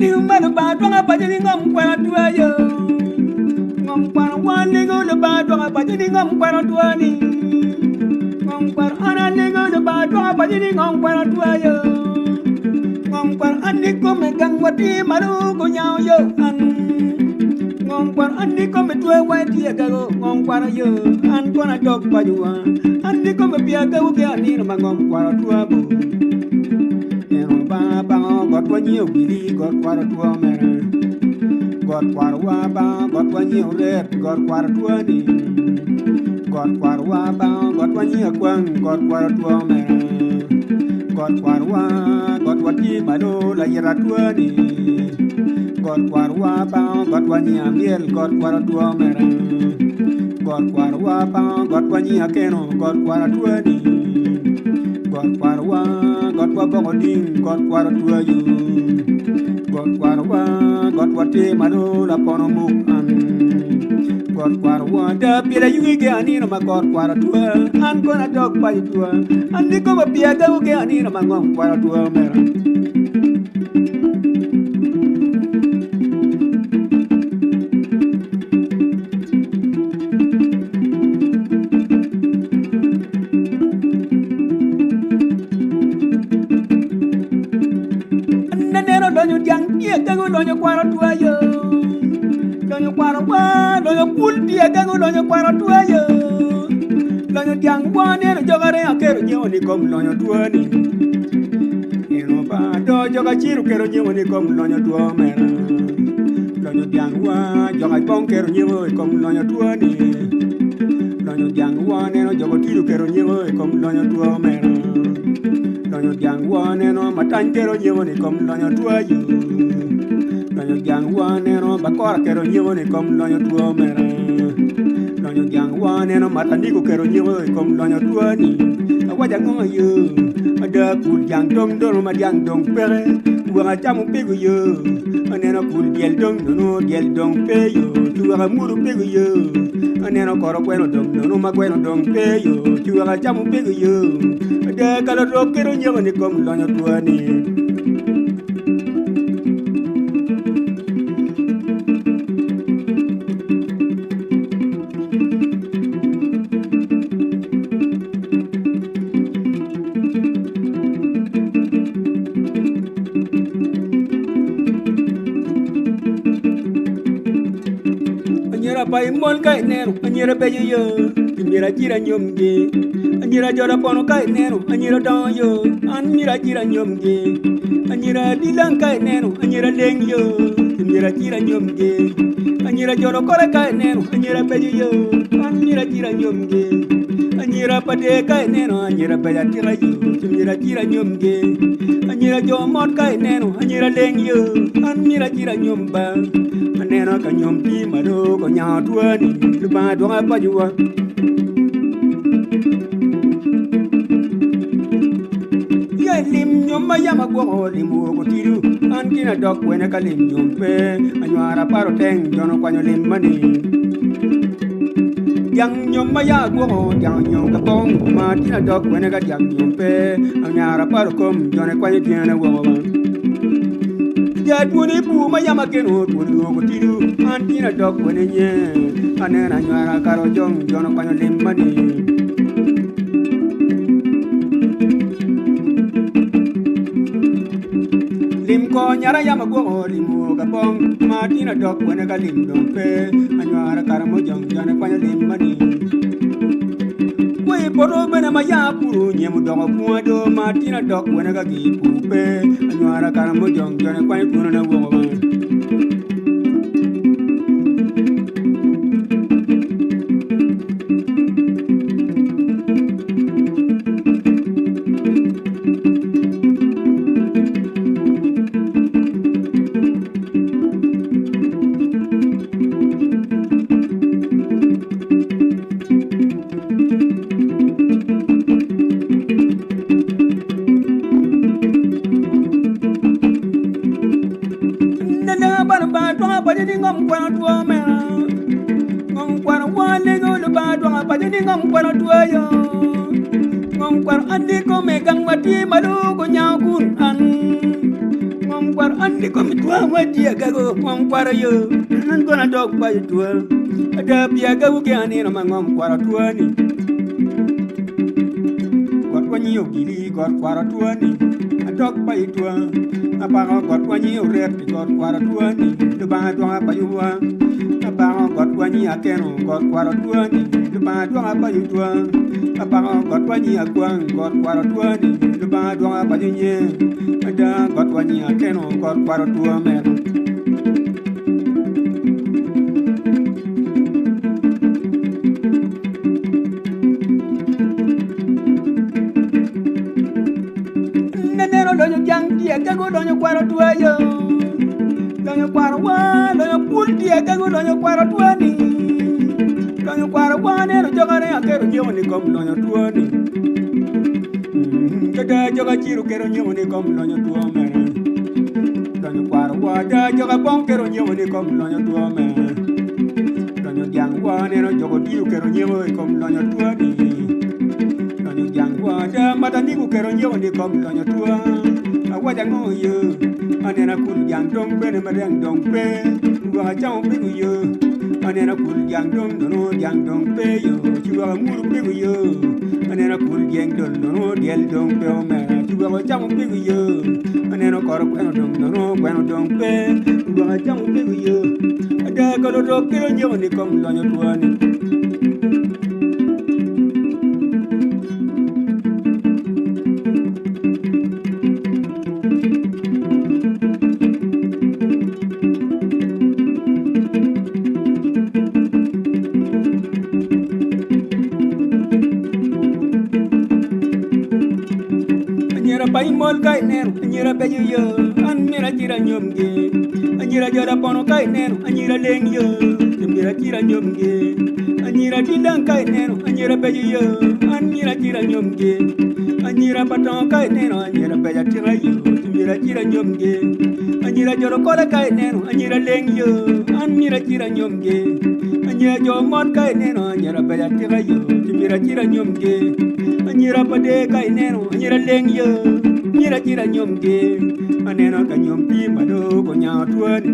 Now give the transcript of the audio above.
Lim ma Lubanga dwongo apaco ni ngom kwano twa yo. Ngom kwano wan lego Lubanga dwongo apaco ni ngom kwano twa ni. Ngom kwano an alego Lubanga dwongo apaco ni ngom kwano twa yo. Ngom kwano an ni kome gang watye malo gunyango yo an. Ngom kwano an ni kome twa wa tye agago ngom kwano yo an kono adok paco wa. An ni kome pi agago ki anino ma ngom kwano twa bo. Neno Lubanga bango got wanyio wili got kwaro two mere got kwaro wa bango got wanyio ret got kwaro twoni got kwaro wa bango got wanyio akwang got kwaro two mere got kwaro wa got watye malo layita twoni got kwaro wa bango got wanyio amyel got kwaro two mere got kwaro wa bango got wanyio akeno got kwaro twoni got kwaro wa got wa boko ding got kwaro twayo got kwaro wa got wa tye malo lapono muk an got kwaro wa da pyela yugi ge anino ma got kwaro twa an kono adok paco twa an ni koma pye agago ge anino ma ngom kwaro twa omera. Aneno lonyo dyang tye agango lonyo kwaro twayo lonyo kwaro wa lonyo pul tye agango lonyo kwaro twayo lonyo dyang wa neno joga ringo akero nyemo ni kom lonyo twani eno ba do joga ciro kero nyemo ni kom lonyo two mera lonyo dyang wa joga bong kero nyemo i kom lonyo twani Lonyo dyang woo neno jogo tido keto nyeko i kom lonyo two meno. Lonyo dyang woo neno matany keto nyeko i kom lonyo two ayo. Lonyo dyang woo neno bakora keto nyeko i kom lonyo two meno. Lonyo dyang woo neno mataniko keto nyeko i kom lonyo two ni. Awaco ango ayo? Ada kul dyang dong dono ma dyang dong peke wek acamo pego yo. Aneno kul dyel dong nono dyel dong pe yo ci wek amwodo pego yo. Aneno koro gweno dong nono ma gweno dong pe yo ci wek acamo pego yo. Ada ka larok keto nyeko ni kom lonyo twani. Anyira pa imol ka ineno anyira beco yo ki myero acit anyomgi anyira jolo pono ka ineno anyira dongo yo an myero acit anyomgi anyira adilang ka ineno anyira leng yo ki myero acit anyomgi anyira jolo kore ka ineno anyira beco yo an myero acit anyomgi anyira pa der ka ineno anyira beco atika yo ci myero acit anyomgi anyira jo mot ka ineno anyira leng yo an myero acit anyom ba aneno ka nyom tye malo konyango twani Lubanga dwoka pacowa. Ya lim nyom ma yam agwoko lim woko tido an gin adok kwene ka lim nyom pe anywara paro teng jono kwanyo lim mani Dyang nyom ma ya agwoko dyang nyom ka pong ma tin adok kwene ka dyang nyom pe anyara paro kom jone kwanyo tyene woko ba Ja twoni bur ma yam ageno twoni woko tido an tin adok kwene nye aneno anywara karo jong jono kwanyo lim mani. Lim kor nyara yam agwoko lim woo ka pong ma tin adok kwene ka lim dong pe anywara kara mujong jone kwanyo lim mani Kwe poto bene ma ya puro nyemo doko bunga do ma tin adok kwene ka gi pur pe anywara kara mujong jone kwanyo twono na woko ba. kwaro an ni kom twa wa tye agago ngom kwaro yo an kono adok paco twa ada pi agago ki anino ma ngom kwaro twa ni got wanyi ogili got kwaro twa ni adok paco twa apako got wanyi oret got kwaro twa ni Lubanga dwonga paco wa apako got wanyi akeno got kwaro twa ni Lubanga dwonga paco twa apako got wanyi akwang got kwaro twa ni Lubanga dwonga paco nye ada got wanyi akeno got kwaro twa meno. Neneno lonyo jang tye agago lonyo kwaro twa yo lonyo kwaro wa lonyo pul tye agago lonyo kwaro twa ni lonyo kwaro wa neno jogane aketo nyeko ni kom lonyo twa ni Dada joga ciro keto nyeko ni kom lonyo twa mere lonyo kwaro wa da joga bong keto nyeko ni kom lonyo twa mere lonyo jang wa neno jogo tiyo keto nyeko i kom lonyo twa ni Lonyo jang wa ada mata nigu kero nyeko ni kom lonyo tua awaca ngo yo anena kul jang dong bene ma reng dong pe rwak acamo pego yo anena kul jang dong nono jang dong pe yo ci rwak amuru pego yo anena kul jeng dong nono dyel dong pe omera ci rwak acamo pego yo aneno koro gweno dong nono gweno dong pe rwak acamo pego yo ada kalotok kero nyeko ni kom lonyo tua ni. Anyira pa imol ka ineno anyira beco yo an myero acit anyomgi anyira jol apono ka ineno anyira leng yo myero acit anyomgi Anyira dilang ka ineno anyira beco yo an myero acit anyomgi Anyira pa tongo ka ineno anyira beco atika yo ci myero acit anyomgi Anyira jolo kola ka ineno anyira leng yo an myero acit anyomgi Anyira jo mot ka ineno anyira beco atika yo ci myero acit anyomgi Anyira pa dee ka ineno anyira leng yo myero acit anyomgi Aneno ka nyom tye malo gunyango twoni.